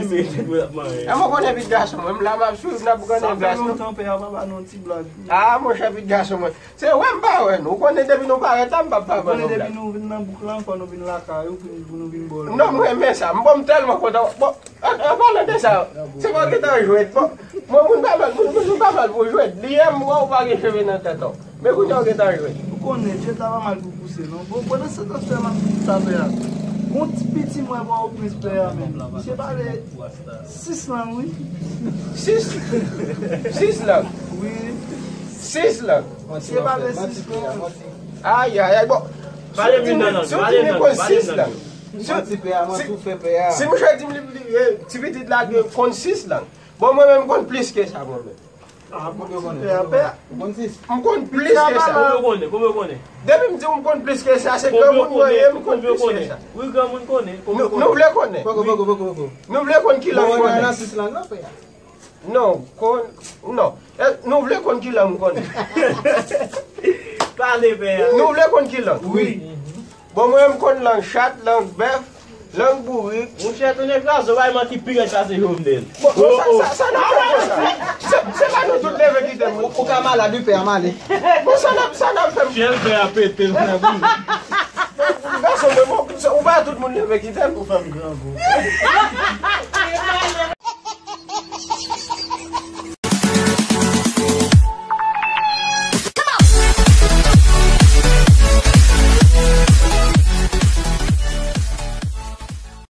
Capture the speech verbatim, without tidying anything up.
Mwen ap manyen. E mwen konnen pitit gason mwen, m la m ap swiv, n ap gade glas nou. Sa fè lontan pè a pa ba nou ti blag. A, monchè, pitit gason mwen. Se wè m pa wè nou. Ou konnen depi nou parèt la, m pa pa ba nou blag. Depi nou vin nan bouk la, fò nou vin lakay ou pou nou vin bò. Non, m renmen sa. M bon, m tèlman kontan. Bon, an, an palan de sa, se pa gentan jwèt. Bon, mwen, moun pa mal, moun, moun pa mal pou jwèt. Li yè m wè ou pa gen cheve nan tèt ou. Men kounye a w gentan jwe. Ou konnen, jwèt la pa mal pou pouse, non. Bon, pandan se tan sèlman sa pè a. Gon ti piti mwen pa o prens pè a, men. Misye pale sis lang, wi. Sis? Sis lang? Wi. Sis lang? Misye pale sis lang. Ay, ay, ay, bon. Pale vin nan lang, pale nan lang, pale nan lang. Manti pè a, manti ou fè pè a. Si misye di m li, li, eh, ti pitit la gen konn sis lang. Bon, mwen menm m konn plis ke sa, mwen menm. Ah, bon, pè a, pè a. Ou konn sis? M konn plis ke sa. Konbyen ou konnen? Konbyen ou konnen? Depi m di w m konn plis ke sa, se granmoun mwen ye, m konn plis ke sa. Wi, granmoun konnen. Konbyen ou konnen? Nou vle konnen. Poko, poko, poko, poko. Nou vle konn ki lang ou konnen. Bon, nan sis lang nan, pè a. Non, konn, non. Eh, nou vle konn ki lang ou konnen. Pale, pè a. Nou vle konn ki lang? Wi. Bon, mwen, m konn lang chat, lang bèf, lang bourik. Monchè, tonnè kraze w, bay manti pi rèd pase Jovenel. Bon, bon, sa, sa, sa n ap fè konsa? Se, se pa nou tout leve kite m. Ou, ou ka malad, wi, pè a, m ale. Bon, sa n ap, sa n ap fè m? Fyèl pè a pete, l fè bourik. Gason mwen, bon, se, ou pa tout moun leve kite m. Ou fè m grangou.